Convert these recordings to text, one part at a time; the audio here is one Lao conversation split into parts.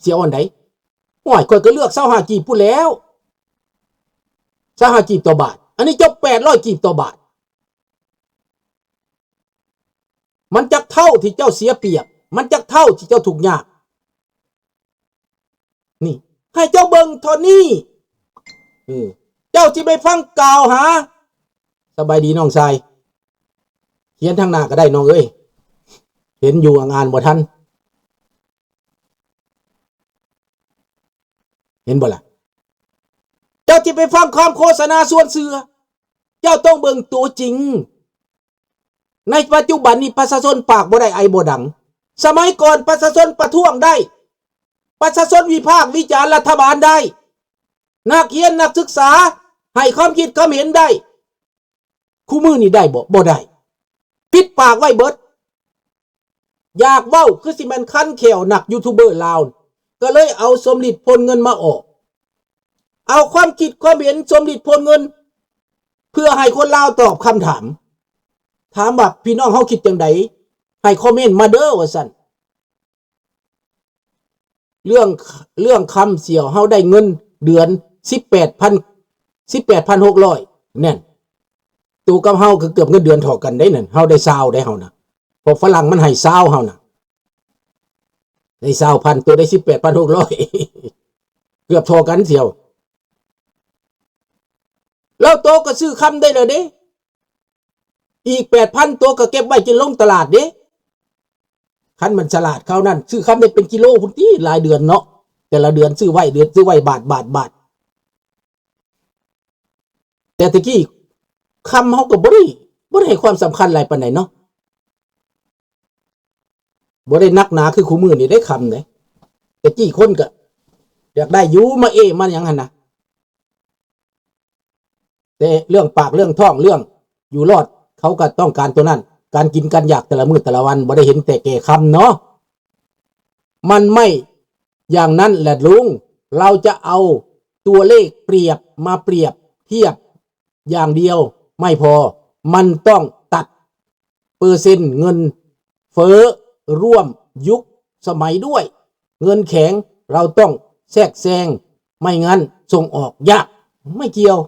ເສຍອ່ອນໃດ? ໂອ້ຍ ຂ້ອຍກໍເລືອກຊາວຫ້າກີບພຸ້ນແລ້ວ ຊາວຫ້າກີບຕໍ່ບາດ ອັນນີ້ເຈົ້າແປດຮ້ອຍກີບຕໍ່ບາດ. ມັນຈັກເທົ່າທີ່ເຈົ້າເສຍປຽບ ມັນຈັກເທົ່າທີ່ເຈົ້າທຸກຍາກ. ນີ້ ໃຫ້ເຈົ້າເບິ່ງເທົ່ານີ້ ເອີ ເຈົ້າຊິໄປຟັງກ່າວຫາ. ສະບາຍດີນ້ອງຊາຍ ຂຽນທາງໜ້າກໍໄດ້ນ້ອງເອີຍ ເຫັນຢູ່ອ່ານບໍ່ທັນ. ເຫັນບໍ່ລະ? ເຈົ້າຊິໄປຟັງຄວາມໂຄສະນາຊວນເຊື່ອ ເຈົ້າຕ້ອງເບິ່ງຕົວຈິງ. ໃນປັດຈຸບັນນີ້ປະຊາຊົນປາກບໍ່ໄດ້ໄອບໍ່ດັງ. ສະໄໝກ່ອນປະຊາຊົນປະທ້ວງໄດ້ ປະຊາຊົນວິພາກວິຈານລັດຖະບານໄດ້ ນັກຮຽນນັກສຶກສາໃຫ້ຄວາມຄິດຄວາມເຫັນໄດ້. ຄູ່ມື້ນີ້ໄດ້ບໍ່? ບໍ່ໄດ້ ປິດປາກໄວ້ເບິດ. ຢາກເວົ້າຄືຊິແມ່ນຄັນແຂ້ວນັກຢູທູບເບີລາວ ກໍເລີຍເອົາສົມລິດ ໂພນເງິນ ມາອອກ ເອົາຄວາມຄິດຄວາມເຫັນສົມລິດ ໂພນເງິນ ເພື່ອໃຫ້ຄົນລາວຕອບຄຳຖາມ. ຖາມວ່າພີ່ນ້ອງເຮົາຄິດຈັ່ງໃດ? ໃຫ້ຄອມເມັນມາເດີ ວ່າຊັ້ນ. ເລື່ອງ ເລື່ອງຄຳສ່ຽວ ເຮົາໄດ້ເງິນເດືອນສິບແປດພັນ ສິບແປດພັນຫົກຮ້ອຍ ແໜ່ນ ໂຕກັບເຮົາກໍເກືອບເງິນເດືອນທໍ່ກັນໄດ໋ນັ້ນ. ເຮົາໄດ້ຊາວໄດ໋ເຮົານະ ເພາະຝຣັ່ງມັນໃຫ້ຊາວ ເຮົານະໄດ້ຊາວພັນ ໂຕໄດ້ສິບແປດພັນຫົກຮ້ອຍ ເກືອບທໍ່ກັນສ່ຽວ. ແລ້ວໂຕກໍຊື້ຄຳໄດ້ແລ້ວເດ້ ອີກແປດພັນ ໂຕກໍເກັບໄວ້ຈະລົງຕະຫຼາດເດ້. ຄັນມັນສະຫຼາດຄາວນັ້ນ ຊື້ຄຳໄດ້ເປັນກິໂລພຸ້ນຕິ ຫຼາຍເດືອນເນາະ ແຕ່ລະເດືອນຊື້ໄວ້ ເດືອນຊື້ໄວ້ ບາດ ບາດ ບາດ. ແຕ່ແຕ່ກີ້ຄຳເຮົາກໍບໍ່ໄດ້ ບໍ່ໄດ້ໃຫ້ຄວາມສຳຄັນຫຼາຍປານໃດເນາະ ບໍ່ໄດ້ໜັກໜາຄືຄູ່ມື້ນີ້ເດ້ຄຳເດ້. ແຕ່ກີ້ຄົນກໍຢາກໄດ້ຢູ່ ມາເອ ມາຫຍັງຫັ້ນນະ ແຕ່ເລື່ອງປາກເລື່ອງທ້ອງເລື່ອງຢູ່ລອດ ເຂົາກໍຕ້ອງການຕົວນັ້ນ ການກິນການຢາກແຕ່ລະມື້ແຕ່ລະວັນ ບໍ່ໄດ້ເຫັນແຕ່ແກ່ຄຳເນາະ. ມັນໄມ່ຢ່າງນັ້ນແຫຼະລຸງ ເຮົາຈະເອົາຕົວເລກປຽບມາປຽບທຽບຢ່າງດຽວໄມ່ພໍ ມັນຕ້ອງຕັດເປີເຊັນເງິນເຟີ້ຮ່ວມຍຸກສະໄໝດ້ວຍ. ເງິນແຂງເຮົາຕ້ອງແຊກແຊງ ໄມ່ງັ້ນສົ່ງອອກຍາກ. ໄມ່ກ່ຽວ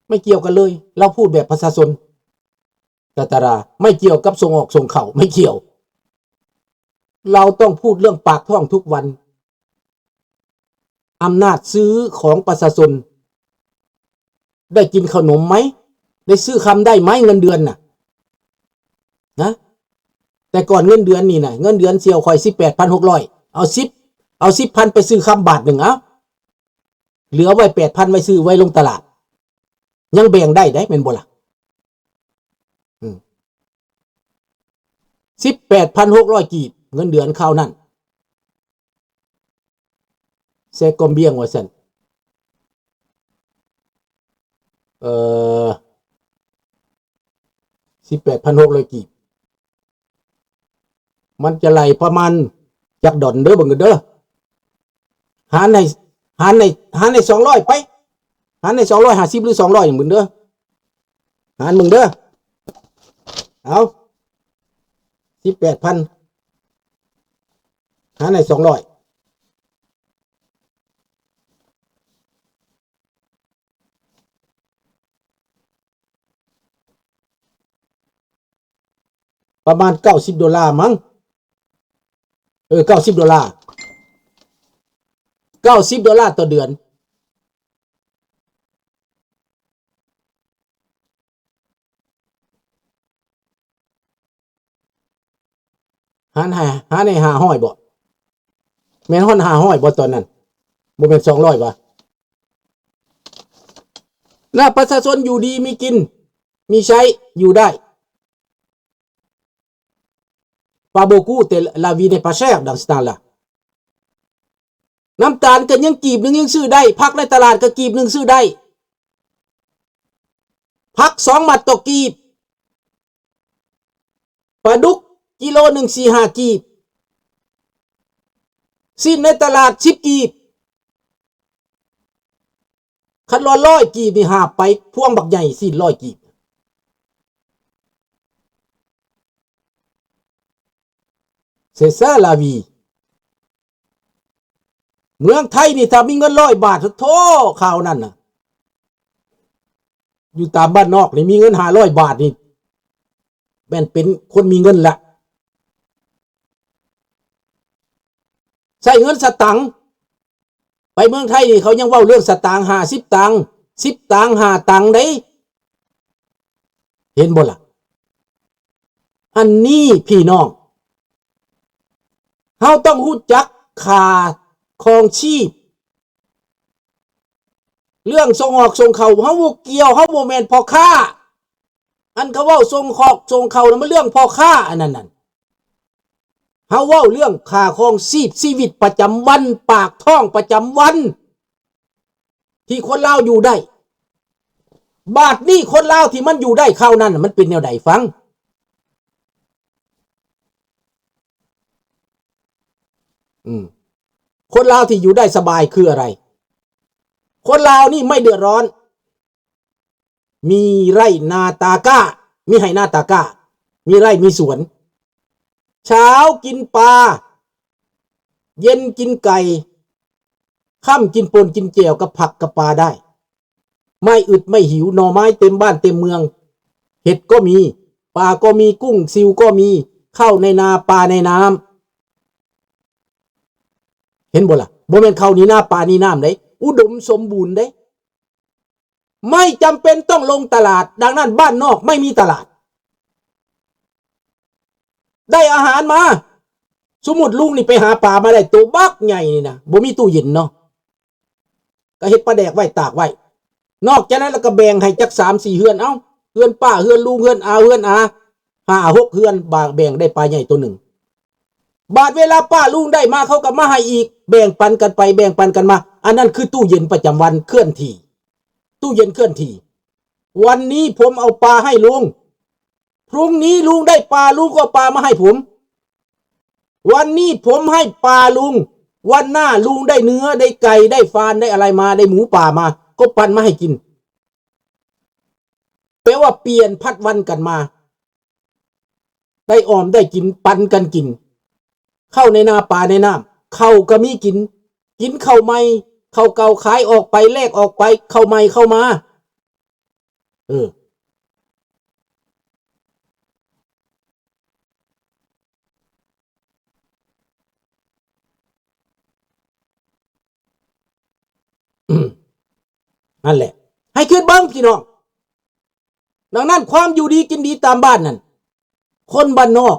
ໄມ່ກ່ຽວກັນເລີຍ ລາວພູດແບບປະຊາຊົນ ຕາຕາລາ ໄມ່ກ່ຽວກັບສົ່ງອອກສົ່ງເຂົ້າ ໄມ່ກ່ຽວ. ລາວຕ້ອງພູດເລື່ອງປາກທ້ອງທຸກວັນ. ອຳນາດຊື້ຂອງປະຊາຊົນ ໄດ້ກິນເຂົ້າໜົມໄໝ? ໄດ້ຊື້ຄຳໄດ້ໄໝ? ເງິນເດືອນນະ ນະ ແຕ່ກ່ອນເງິນເດືອນນີ້ນະ ເງິນເດືອນສ່ຽວຂ້ອຍສິບແປດພັນຫົກຮ້ອຍ ເອົາສິບ ເອົາສິບພັນໄປຊື້ຄຳບາດໜຶ່ງ ເອົາ ເຫຼືອໄວ້ແປດພັນ ໄວ້ຊື້ ໄວ້ລົງຕະຫຼາດ ຍັງແບ່ງໄດ້ໄດ໋ ແມ່ນບໍ່ລະ? ອືມ ສິບແປດພັນຫົກຮ້ອຍກີບ ເງິນເດືອນຄາວນັ້ນ ແຊກອມບຽງວ່າຊັ້ນ ເອີ ສິບແປດພັນຫົກຮ້ອຍກີບ ມັນຈະໄຫຼປະມານຈັກດອນເດີ ເບິ່ງເດີ ຫານໃຫ້ ຫານໃຫ້ ຫານໃຫ້ສອງຮ້ອຍໄປ ຫານໃຫ້ສອງຮ້ອຍຫ້າສິບ ຫຼື ສອງຮ້ອຍ ເບິ່ງເດີ ຫານເບິ່ງເດີ ເອົາ ສິບແປດພັນ ຫານໃຫ້ສອງຮ້ອຍ ປະມານເກົ້າສິບໂດລາມັງ ເອີ ເກົ້າສິບໂດລາ ເກົ້າສິບໂດລາຕໍ່ເດືອນ. ຫານໃຫ້ ຫານໃຫ້ຫ້າຮ້ອຍບໍ່? ແມ່ນຮອດຫ້າຮ້ອຍບໍ່ຕອນນັ້ນ? ບໍ່ແມ່ນສອງຮ້ອຍຫວາ? ແລ້ວປະຊາຊົນຢູ່ດີມີກິນ ມີໃຊ້ ຢູ່ໄດ້. Pas beaucoup, la vie n'est pas chère dans ce temps-là. ນ້ຳຕານກໍຍັງກີບໜຶ່ງຍັງຊື້ໄດ້, ຜັກໃນຕະຫຼາດກໍກີບໜຶ່ງຊື້ໄດ້, ຜັກສອງມັດຕໍ່ກີບ, ປາດຸກກິໂລໜຶ່ງສີ່ຫ້າກີບ, ຊີ້ນໃນຕະຫຼາດສິບກີບ. ຄັນວ່າຮ້ອຍກີບນີ້ຫາບໄປພວງບັກໃຫຍ່ ຊີ້ນຮ້ອຍກີບ. C'est ça la vie. ເມືອງໄທນີ້ ຖ້າມີເງິນຮ້ອຍບາດ ໂທ້ ຄາວນັ້ນນະ ຢູ່ຕາມບ້ານນອກນີ້ ມີເງິນຫ້າຮ້ອຍບາດນີ້ ແມ່ນເປັນຄົນມີເງິນລະ ໃຊ້ເງິນສະຕັງ. ໄປເມືອງໄທນີ້ ເຂົາຍັງເວົ້າເລື່ອງສະຕາງ ຫ້າສິບຕັງ ສິບຕັງ ຫ້າຕັງເດ້ ເຫັນບໍ່ລະ? ອັນນີ້ພີ່ນ້ອງ ເຮົາຕ້ອງຮູ້ຈັກຄ່າຄອງຊີບ. ເລື່ອງສົ່ງອອກສົ່ງເຂົ້າ ເຮົາບໍ່ກ່ຽວ ເຮົາບໍ່ແມ່ນພໍ່ຄ້າ. ອັນເຂົາເວົ້າສົ່ງອອກສົ່ງເຂົ້ານະ ມັນເລື່ອງພໍ່ຄ້າອັນນັ້ນນັ້ນ. ເຮົາເວົ້າເລື່ອງຄ່າຄອງຊີບ ຊີວິດປະຈຳວັນ ປາກທ້ອງປະຈຳວັນ ທີ່ຄົນລາວຢູ່ໄດ້. ບາດນີ້ຄົນລາວທີ່ມັນຢູ່ໄດ້ຄາວນັ້ນ ມັນເປັນແນວໃດ? ຟັງ ອືມ ຄົນລາວທີ່ຢູ່ໄດ້ສະບາຍຄືອະໄລ? ຄົນລາວນີ້ໄມ່ເດືອດຮ້ອນ. ມີໄຮ່ນາຕາກ້າ ມີໄຮ່ນາຕາກ້າ ມີໄຮ່ມີສວນ ເຊົ້າກິນປາ ເຢັນກິນໄກ່ ຄ່ຳກິນປົ່ນກິນແຈ່ວກັບຜັກກັບປາໄດ້ ໄມ່ອຶດໄມ່ຫິວ ໜໍ່ໄມ້ເຕັມບ້ານເຕັມເມືອງ ເຫັດກໍມີ ປາກໍມີ ກຸ້ງຊິວກໍມີ ເຂົ້າໃນນາ ປາໃນນ້ຳ ເຫັນບໍ່ລະ? ບໍ່ແມ່ນເຂົ້າໜີໜາ ປາໜີນ້ຳເດ້ ອຸດົມສົມບູນເດ້. ໄມ່ຈຳເປັນຕ້ອງລົງຕະຫຼາດ ດັ່ງນັ້ນບ້ານນອກໄມ່ມີຕະຫຼາດ ໄດ້ອາຫານມາ ສົມມຸດລຸງນີ້ໄປຫາປາມາໄດ້ໂຕບັກໃຫຍ່ນີ້ນະ ບໍ່ມີຕູ້ເຢັນເນາະ ກໍເຮັດປາແດກໄວ້ຕາກໄວ້ ນອກຈາກນັ້ນແລ້ວກໍແບ່ງໃຫ້ຈັກສາມສີ່ເຮືອນ ເອົ້າ ເຮືອນປ້າ ເຮືອນລຸງ ເຮືອນອາ ເຮືອນອາ ຫ້າຫົກເຮືອນ ບາງ ແບ່ງໄດ້ປາໃຫຍ່ໂຕໜຶ່ງ ບາດເວລາປ້າລຸງໄດ້ມາ ເຂົາກໍມາໃຫ້ອີກ ແບ່ງປັນກັນໄປ ແບ່ງປັນກັນມາ ອັນນັ້ນຄືຕູ້ເຢັນປະຈຳວັນເຄື່ອນທີ່ ຕູ້ເຢັນເຄື່ອນທີ່ ວັນນີ້ຜົມເອົາປາໃຫ້ລຸງ ພລຸ່ງນີ້ລຸງໄດ້ປາ ລຸງກໍເອົາປາມາໃຫ້ຜົມ ວັນນີ້ຜົມໃຫ້ປາລຸງ ວັນໜ້າລຸງໄດ້ເນື້ອ ໄດ້ໄກ່ ໄດ້ຟານ ໄດ້ອະໄລມາ ໄດ້ໝູປ່າມາ ກໍປັ່ນມາໃຫ້ກິນ ແປວ່າປ່ຽນຜັດວັນກັນມາ ໄດ້ອອມໄດ້ກິນ ປັນກັນກິນ ເຂົ້າໃນນາປາໃນນ້ຳ ເຂົ້າກໍມີກິນ ກິນເຂົ້າໃໝ່ ເຂົ້າເກົ່າຂາຍອອກໄປ ແລກອອກໄປ ເຂົ້າໃໝ່ເຂົ້າມາ ເອີ ນັ້ນແຫຼະ ໃຫ້ຄິດເບິ່ງພີ່ນ້ອງ ດັ່ງນັ້ນຄວາມຢູ່ດີກິນດີຕາມບ້ານນັ້ນ ຄົນບ້ານນອກ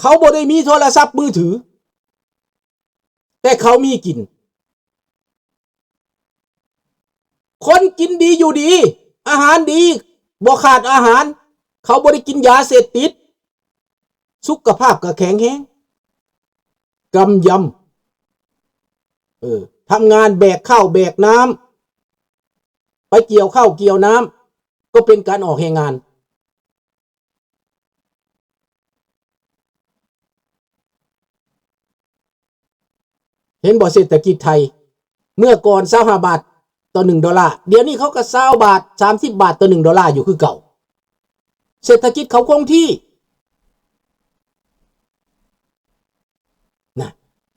ເຂົາບໍ່ໄດ້ມີໂທລະສັບມືຖື ແຕ່ເຂົາມີກິນ ຄົນກິນດີຢູ່ດີ ອາຫານດີ ບໍ່ຂາດອາຫານ ເຂົາບໍ່ໄດ້ກິນຢາເສບຕິດ ສຸຂະພາບກໍແຂງແຮງ ກຳຍຳ ເອີ ທຳງານແບກເຂົ້າແບກນ້ຳ ໄປກ່ຽວເຂົ້າກ່ຽວນ້ຳ ກໍເປັນການອອກແຮງງານ. ເຫັນບໍ່ ເສດຖະກິດໄທ ເມື່ອກ່ອນຊາວຫ້າບາດຕໍ່ໜຶ່ງໂດລາ ດຽວນີ້ເຂົາກໍຊາວບາດ ສາມສິບບາດຕໍ່ໜຶ່ງໂດລາຢູ່ຄືເກົ່າ ເສດຖະກິດເຂົາຄົງທີ່ ນະ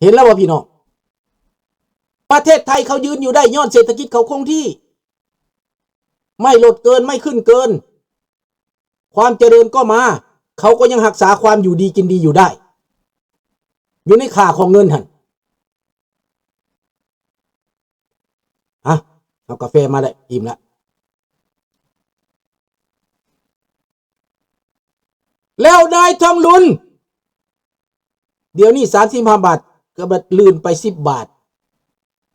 ເຫັນແລ້ວບໍ່ພີ່ນ້ອງ? ປະເທດໄທເຂົາຢືນຢູ່ໄດ້ຍ້ອນເສດຖະກິດເຂົາຄົງທີ່ ໄມ່ລົດເກີນ ໄມ່ຂຶ້ນເກີນ ຄວາມຈະເລີນກໍມາ ເຂົາກໍຍັງຮັກສາຄວາມຢູ່ດີກິນດີຢູ່ໄດ້ ຢູ່ໃນຄ່າຂອງເງິນຫັ້ນ ອ່ະ ເອົາກາແຟມາແລ້ວ ອີ່ມລະ ແລ້ວນາຍທອງລຸນ ດຽວນີ້ສາມສິບຫ້າບາດ ກໍບາດລື່ນໄປສິບບາດ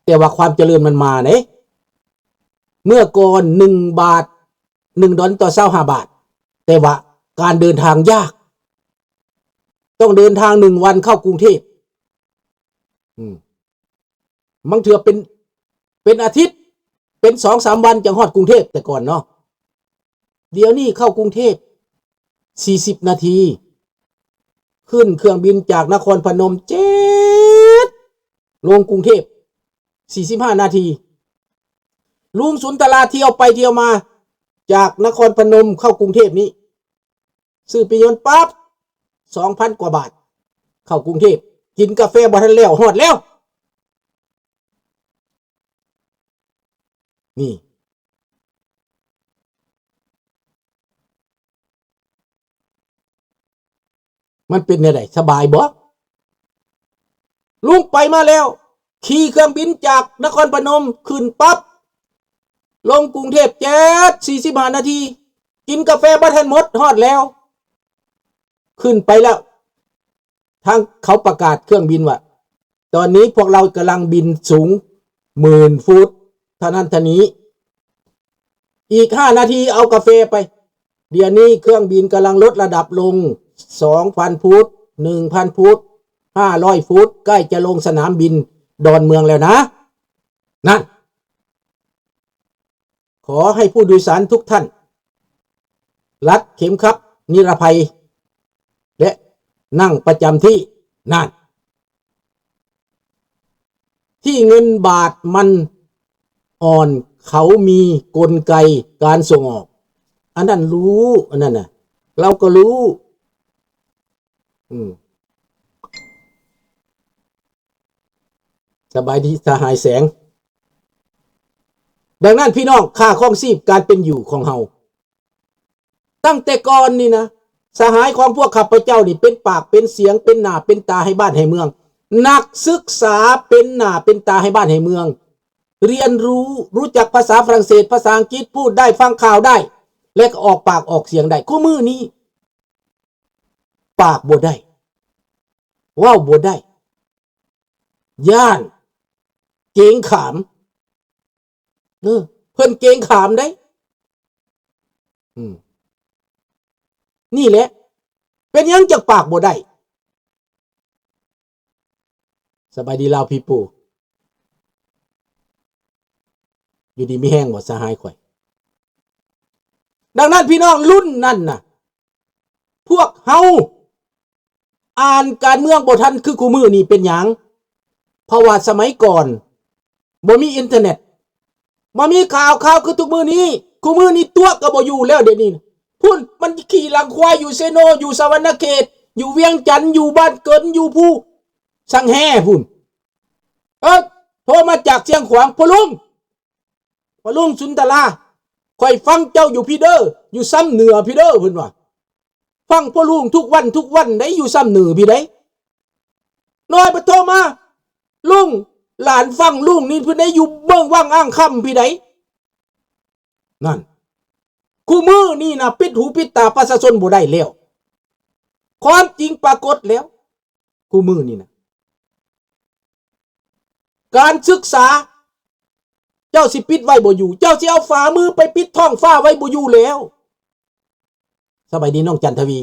ແຕ່ວ່າຄວາມຈະເລີນມັນມາເດ້ ເມື່ອກ່ອນໜຶ່ງບາດ ໜຶ່ງດອນຕໍ່ຊາວຫ້າບາດ ແຕ່ວ່າການເດີນທາງຍາກ ຕ້ອງເດີນທາງໜຶ່ງວັນເຂົ້າກຸງເທບ ອືມ ບາງເທື່ອເປັນ ເປັນອາທິດ ເປັນສອງສາມວັນຈັ່ງຮອດກຸງເທບ ແຕ່ກ່ອນເນາະ ດຽວນີ້ເຂົ້າກຸງເທບສີ່ສິບນາທີ ຂຶ້ນເຄື່ອງບິນຈາກນະຄອນພະນົມເຈັດ ລົງກຸງເທບສີ່ສິບຫ້ານາທີ ລຸງສຸນຕະລາທ່ຽວໄປທ່ຽວມາ ຈາກນະຄອນພະນົມເຂົ້າກຸງເທບນີ້ ຊື້ປີ້ຍົນປັບ ສອງພັນກວ່າບາດ ເຂົ້າກຸງເທບ ກິນກາແຟບໍ່ທັນແລ້ວ ຮອດແລ້ວ ນີ້ ມັນເປັນແນວໃດ? ສະບາຍບໍ່? ລຸງໄປມາແລ້ວ, ຂີ່ເຄື່ອງບິນຈາກນະຄອນພະນົມຂຶ້ນປັບ ລົງກຸງເທບແຈດ ສີ່ສິບຫ້ານາທີ, ກິນກາແຟບັດທັນໝົດ ຮອດແລ້ວ ຂຶ້ນໄປແລ້ວ. ທາງເຂົາປະກາດເຄື່ອງບິນວ່າ ຕອນນີ້ພວກເຮົາກຳລັງບິນສູງໝື່ນຟຸດເທົ່ານັ້ນເທົ່ານີ້, ອີກຫ້ານາທີເອົາກາແຟໄປ. ດຽວນີ້ເຄື່ອງບິນກຳລັງລົດລະດັບລົງ ສອງພັນຟຸດ, ໜຶ່ງພັນຟຸດ, ຫ້າຮ້ອຍຟຸດ, ໃກ້ຈະລົງສະໜາມບິນດອນເມືອງແລ້ວນະ. ນັ້ນ. ຂໍໃຫ້ຜູ້ໂດຍສານທຸກທ່ານລັດເຂັມຂັດນິລະໄພ ແລະ ນັ່ງປະຈຳທີ່. ນັ້ນ ທີ່ເງິນບາດມັນອ່ອນ ເຂົາມີກົນໄກການສົ່ງອອກ. ອັນນັ້ນຮູ້, ອັນນັ້ນນະ ລາວກໍຮູ້. ອືມ ສະບາຍດີສະຫາຍແສງ. ດັ່ງນັ້ນພີ່ນ້ອງ, ຄ່າຄອງຊີບການເປັນຢູ່ຂອງເຮົາ ຕັ້ງແຕ່ກ່ອນນີ້ນະ, ສະຫາຍຂອງພວກຂ້າພະເຈົ້ານີ້ເປັນປາກເປັນສຽງ, ເປັນໜ້າເປັນຕາໃຫ້ບ້ານໃຫ້ເມືອງ, ນັກສຶກສາເປັນໜ້າເປັນຕາໃຫ້ບ້ານໃຫ້ເມືອງ, ຮຽນຮູ້, ຮູ້ຈັກພາສາຝຣັ່ງເສດ, ພາສາອັງກິດ, ພູດໄດ້, ຟັງຂ່າວໄດ້ ແລະ ກໍອອກປາກອອກສຽງໄດ້. ຄູ່ມື້ນີ້ ປາກບໍ່ໄດ້, ເວົ້າບໍ່ໄດ້, ຢ້ານ, ເກງຂາມ. ເອີ ເພິ່ນເກງຂາມເດ້. ອືມ ນີ້ແຫຼະ ເປັນຫຍັງຈັ່ງປາກບໍ່ໄດ້? ສະບາຍດີລາວພີໂປ ຢູ່ດີມີແຮງບໍ່ສະຫາຍຂ້ອຍ? ດັ່ງນັ້ນພີ່ນ້ອງ ລຸ້ນນັ້ນນະ ພວກເຮົາອ່ານການເມືອງບໍ່ທັນຄືຄູ່ມື້ນີ້ ເປັນຫຍັງ? ເພາະວ່າສະໄໝກ່ອນບໍ່ມີອິນເຕີເນັດ ບໍ່ມີຂ່າວຄາວຄືທຸກມື້ນີ້. ຄູ່ມື້ນີ້ຕົວະກໍບໍ່ຢູ່ແລ້ວ ດຽວນີ້ພຸ້ນ ມັນຂີ່ຫຼັງຄວາຍຢູ່ເຊໂນ ຢູ່ສະຫວັນນະເຂດ ຢູ່ວຽງຈັນ ຢູ່ບ້ານເກີນ ຢູ່ພູສັງແຮພຸ້ນ. ເອີ ໂທມາຈາກຊຽງຂວາງ ພໍ່ລຸງ ພໍ່ລຸງສຸນທະລາ ຂ້ອຍຟັງເຈົ້າຢູ່ພີ້ເດີ ຢູ່ຊຳເໜືອພີ້ເດີ ເພິ່ນວ່າ ຟັງພໍ່ລຸງທຸກວັນ ທຸກວັນໄດ໋ ຢູ່ຊຳເໜືອພີ້ໄດ໋. ນ້ອຍປະໂທມາ ລຸງ ຫຼານຟັງລຸງນີ້ເພິ່ນໄດ້ຢູ່ເມືອງວັງອ່າງຄຳພີ້ໄດ໋. ນັ້ນ ຄູ່ມື້ນີ້ນະ ປິດຫູປິດຕາປະຊາຊົນບໍ່ໄດ້ແລ້ວ ຄວາມຈິງປາກົດແລ້ວ. ຄູ່ມື້ນີ້ນະ ການສຶກສາ ເຈົ້າຊິປິດໄວ້ບໍ່ຢູ່ ເຈົ້າຊິເອົາຝ່າມືໄປປິດທ້ອງຟ້າໄວ້ບໍ່ຢູ່ແລ້ວ. ສະບາຍດີນ້ອງຈັນທະວີ.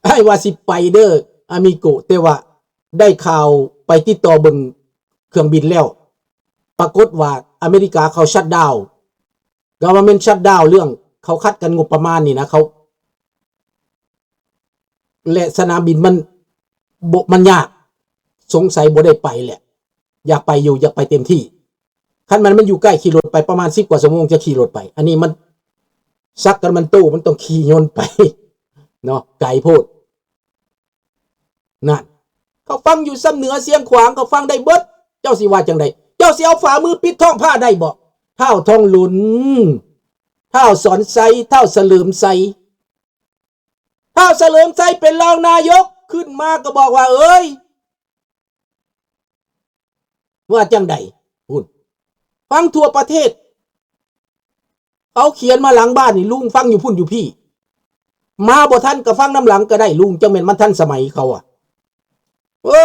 ອ້າຍວ່າຊິໄປເດີອາມິໂກ ແຕ່ວ່າໄດ້ຂ່າວໄປຕິດຕໍ່ເບິ່ງເຄື່ອງບິນແລ້ວ ປາກົດວ່າອາເມລິກາເຂົາຊັດດາວ government shutdown ເລື່ອງເຂົາຂັດກັນງົບປະມານນີ້ນະ ເຂົາ ແລະ ສະໜາມບິນມັນ ບໍ່ ມັນຍາກ ສົງໄສບໍ່ໄດ້ໄປແຫຼະ ຢາກໄປຢູ່ ຢາກໄປເຕັມທີ່. ຄັນມັນ ມັນຢູ່ໃກ້ ຂີ່ລົດໄປປະມານສິບກວ່າຊົ່ວໂມງຈະຂີ່ລົດໄປ ອັນນີ້ມັນ ຊັກກາຣາແມນໂຕ ມັນຕ້ອງຂີ່ຍົນໄປເນາະ ໄກໂພດ. ນັ້ນ ເຂົາຟັງຢູ່ຊຳເໜືອຊຽງຂວາງ ເຂົາຟັງໄດ້ເບິດ. ເຈົ້າຊິວ່າຈັ່ງໃດ? ເຈົ້າຊິເອົາຝ່າມືປິດທ້ອງຟ້າໄດ້ບໍ່? ທ້າວທອງລຸນ, ທ້າວສອນໄຊ, ທ້າວສະເຫຼີມໄຊ. ທ້າວສະເຫຼີມໄຊເປັນຮອງນາຍົກ ຂຶ້ນມາກໍບອກວ່າ ເອີຍ ວ່າຈັ່ງໃດ? ພຸ້ນ ຟັງທົ່ວປະເທດ ເຂົາຂຽນມາຫຼັງບ້ານນີ້ ລຸງຟັງຢູ່ພຸ້ນຢູ່ພີ້ ມາບໍ່ທັນກໍຟັງນຳຫຼັງກໍໄດ້ ລຸງ ຈັ່ງແມ່ນມັນທັນສະໄໝເຂົາອະ. ເອີ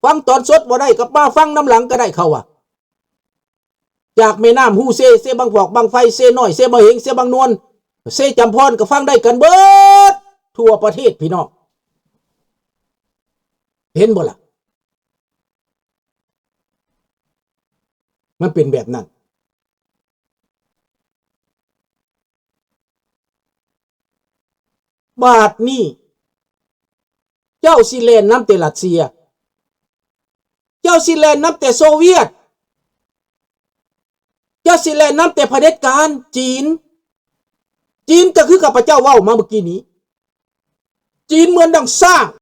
ຟັງຕອນສົດບໍ່ໄດ້ກໍມາຟັງນຳຫຼັງກໍໄດ້ ເຂົາວ່າ ຈາກແມ່ນ້ຳຮູເຊ, ເຊບັງພອກ, ບັງໄຟ, ເຊນ້ອຍ, ເຊບັງເຫງ, ເຊບັງນວນ, ເຊຈຳພອນ ກໍຟັງໄດ້ກັນເບິດທົ່ວປະເທດ ພີ່ນ້ອງ ເຫັນບໍ່ລະ? ມັນເປັນແບບນັ້ນ. ບາດນີ້ ເຈົ້າຊິແລ່ນນຳແຕ່ຣັດເຊຍ, ເຈົ້າຊິແລ່ນນຳແຕ່ໂຊວຽດ, ເຈົ້າຊິແລ່ນນຳແຕ່ຜະເດັດການຈີນ. ຈີນກໍຄືຂ້າພະເຈົ້າເວົ້າມາເມື່ອກີ້ນີ້, ຈີນເໝືອນດັ່ງຊ້າງ